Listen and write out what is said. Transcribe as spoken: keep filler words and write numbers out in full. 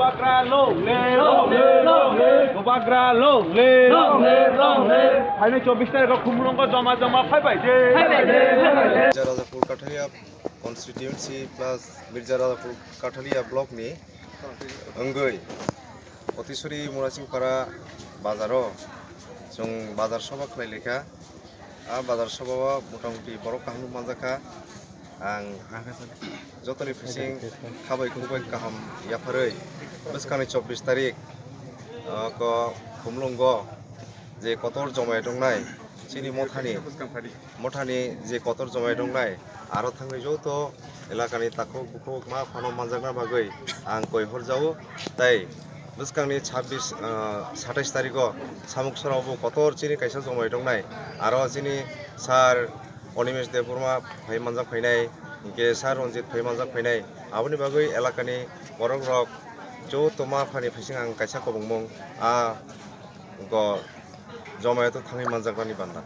Bubagra long live! Long live, long live! Bubagra long live! Long live, long live! Phaini chobbish tarikh o Khumulwngo joma joma phaibai de. Phaibai de, phaibai de. Mirza Razapur Kathalia constituency plus Mirza Razapur Kathalia block ni wngwi Otisuri Murasingpara bazaro chwng bazar soba khlai lekha. A bazar soba o motamuti borok kaham manjakha. Ang jotoni bising khabai khukbai kaham yapharwi bwskangni chobbish tarik, ah, ko Khumlwngo je kotor jomai tongnai chini mothani, mothani je kotor jomai tongnai, aro thangwi joto elakani takhuk bukhuk ma phano manjakna bagwi ang koi horjao. Tai bwskangni chhabbish, ah, satais tarikh o samuk sorao bo kotor chini kaisa jomai tongnai, aro chini sir Onimesh Debbarma phai manjak phainai, hinkhe sir Ranjit phai manjak phainai. Aboni bagwi elakani borok rok joto ma phani phaising ang kaisa kobongmung a go jomai to thangwi manjaknani banda.